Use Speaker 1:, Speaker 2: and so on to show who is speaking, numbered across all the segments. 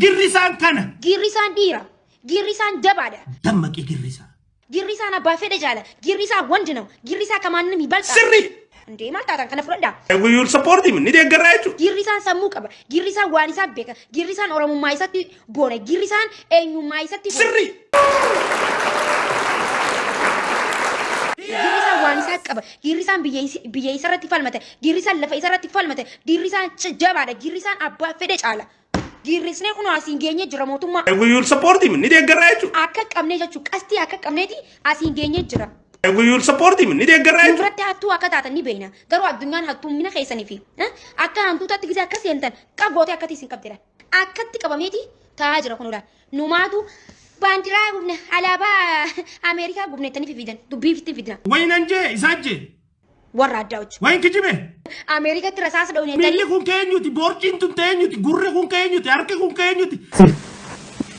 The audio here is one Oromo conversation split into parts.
Speaker 1: Girrisaan kana.
Speaker 2: Girrisaan dhiira. Girrisaan jabaadha.
Speaker 1: Dammaqii girrisaa.
Speaker 2: Girrisaan abbaa fedhe jaala. Girrisaan ወንድ ነው። Girrisaa ከማንም ይበልጣል።
Speaker 1: Sirrii.
Speaker 2: እንዴ maal taatan kana fudhadhaa.
Speaker 1: We will support him. Ni deeggarraa jechuudha.
Speaker 2: Girrisaan sammuu qaba. Girrisaan waan isaa beeka. Girrisaan Oromummaa isatti boona. Girrisaan eenyummaa isatti boona.
Speaker 1: Sirrii.
Speaker 2: Girrisaan waan isaa qaba. Girrisaan biyya isarratti falmate. Girrisaan lafa isarratti falmate. Girrisaan jabaadha. Girrisaan abbaa fedhe caala. Girrisnee kunoo asiin geenyee jira mootummaa.
Speaker 1: We will support him. Ni deeggarraa jechuudha.
Speaker 2: Akka qabnee jechuun qastii akka qabneeti asiin geenyee jira.
Speaker 1: We will support him. Ni deeggarraa
Speaker 2: Nu
Speaker 1: jechuudha.
Speaker 2: biratti hattuu akka taatan ni beekna. Garuu addunyaan hattuummina keessanii fi akka hantuutatti gisee akka seentan qabgootee akkatti isin qabdedha. Akkatti qabameeti taa'aa jira kunuudhaan. Numaatu baandiraa gubne, alaabaa Ameerikaa gubnettanii fidan, dubbii fitti fidna.
Speaker 1: Wayinan jee isaa jee.
Speaker 2: Warra addaa hojii.
Speaker 1: Wayin kijibe.
Speaker 2: Ameerikatti rasaasa
Speaker 1: Miilli
Speaker 2: dhawnettanii
Speaker 1: kun keenyuti, boorciin tun teenyuti, gurri kun keenyuti, harki kun keenyuti.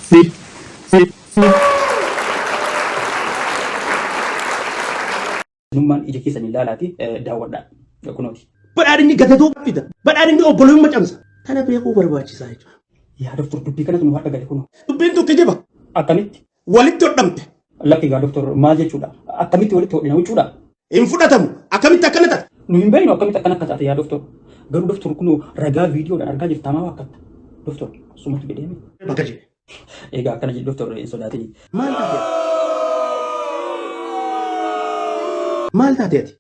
Speaker 3: Si si si.
Speaker 4: Nummaan ija keessan ilaalaati daawwadhaa. Kunooti.
Speaker 1: Badhaadhinni gatatoo fida. Badhaadhinni obbolummaa camsa. Kana beekuu barbaachisaa jechuudha.
Speaker 4: Yaa doktor, dubbii kanatu nu hadha gale kunoo.
Speaker 1: Dubbiin tun kijiba.
Speaker 4: Akkamitti?
Speaker 1: Walitti hodhamte.
Speaker 4: Lakki gaa doktor, maal jechuudha? Akkamitti walitti hodhina jechuudha?
Speaker 1: Hin fudhatamu. Akkamitti akkana taate?
Speaker 4: Nu hin beeknu akkamitti akkana akka taate, yaa doktor. Garuu doktor, kunoo ragaa viidiyoodhaan argaa jirta, maa akkatta? Doktor, sumatu jedheemi.
Speaker 1: Bakka jedhe.
Speaker 4: Egaa akkana jedhu doktor, hin sodaatini.
Speaker 1: Maal taate? Maal taate ati?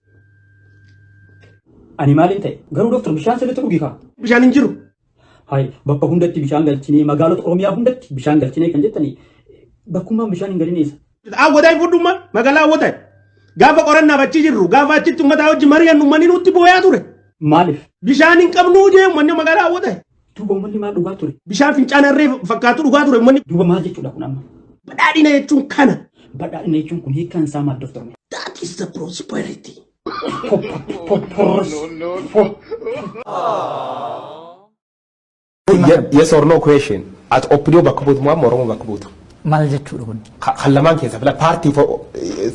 Speaker 4: Ani maaliin ta'e? Garuu doktor, bishaan sirriitti dhugi kaa.
Speaker 1: Bishaan hin jiru.
Speaker 4: Hai, bakka hundatti bishaan galchinee, magaalota Oromiyaa hundatti bishaan galchinee kan jettanii, bakkummaan bishaan hin galin eessa?
Speaker 1: Awwataa fudhummaa magaalaa Awwataa. Gaafa qorannaaf achi jirru, gaafa achitti uummataa wajjin mari'annu, uummanni nutti booyaa ture.
Speaker 4: Maaliif?
Speaker 1: Bishaan hin qabnuu jee uummanni magaalaa Awwataa.
Speaker 4: Duuba uummanni maal dhugaa ture?
Speaker 1: Bishaan fincaan harree fakkaatu dhugaa ture uummanni.
Speaker 4: Duuba maal jechuudha kun amma?
Speaker 1: Badhaadhina jechuun kana.
Speaker 4: Badhaadhina jechuun kun hiikkaan isaa maal, doktor?
Speaker 1: That is the prosperity.
Speaker 4: Pros.
Speaker 5: Yes or no question. Ati OPDO bakka buutu moo amma Oromoo bakka buutu?
Speaker 3: Maal jechuudha kun?
Speaker 5: Kan lamaan keessa fila, paartii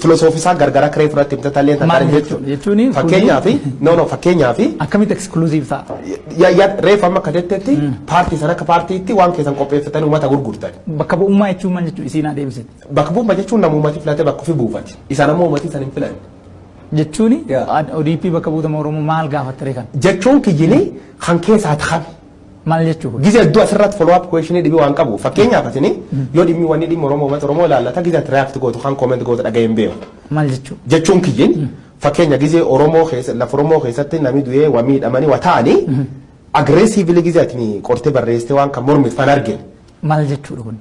Speaker 5: filosoofii isaa gargara kiree fudhatte himtatallee
Speaker 3: Maal jechuudha? Jechuun
Speaker 5: Fakkeenyaaf, no, fakkeenyaaf
Speaker 3: akkamitti exclusive ta'a?
Speaker 5: Reefu amma akka jettetti paartii sana akka paartiitti waan keessan qopheeffatanii uummata gurgurtan.
Speaker 3: Bakka bu'ummaa jechuun maal jechuudha, isiin adeemsite?
Speaker 5: Bakka bu'ummaa jechuun nama uummati filate bakka ofii buufati. Isaan ammoo uummati san hin filanne.
Speaker 3: Jechuun ODP bakka buutama Oromoo maal gaafattare kan?
Speaker 5: Jechuun kiyyini kan keessaa ta'an.
Speaker 3: Maal jechuudha?
Speaker 5: Gize hedduu asirratti follow up questionii dhibii waan qabu. Fakkeenyaaf, asini yoo dhimmi wanni dhimma Oromoo, uummata Oromoo ilaallata, gize ati react gootu kan comment gootu dhaga'ee hin beeku.
Speaker 3: Maal jechuudha?
Speaker 5: Jechuun kiyyin fakkeenya gizee Oromoo keessa, lafa Oromoo keessatti namni du'ee waa miidhamanii waa ta'anii, aggressively gizee ati qortee barreessitee waan kan mormit fan argine.
Speaker 3: Maal jechuudha kun?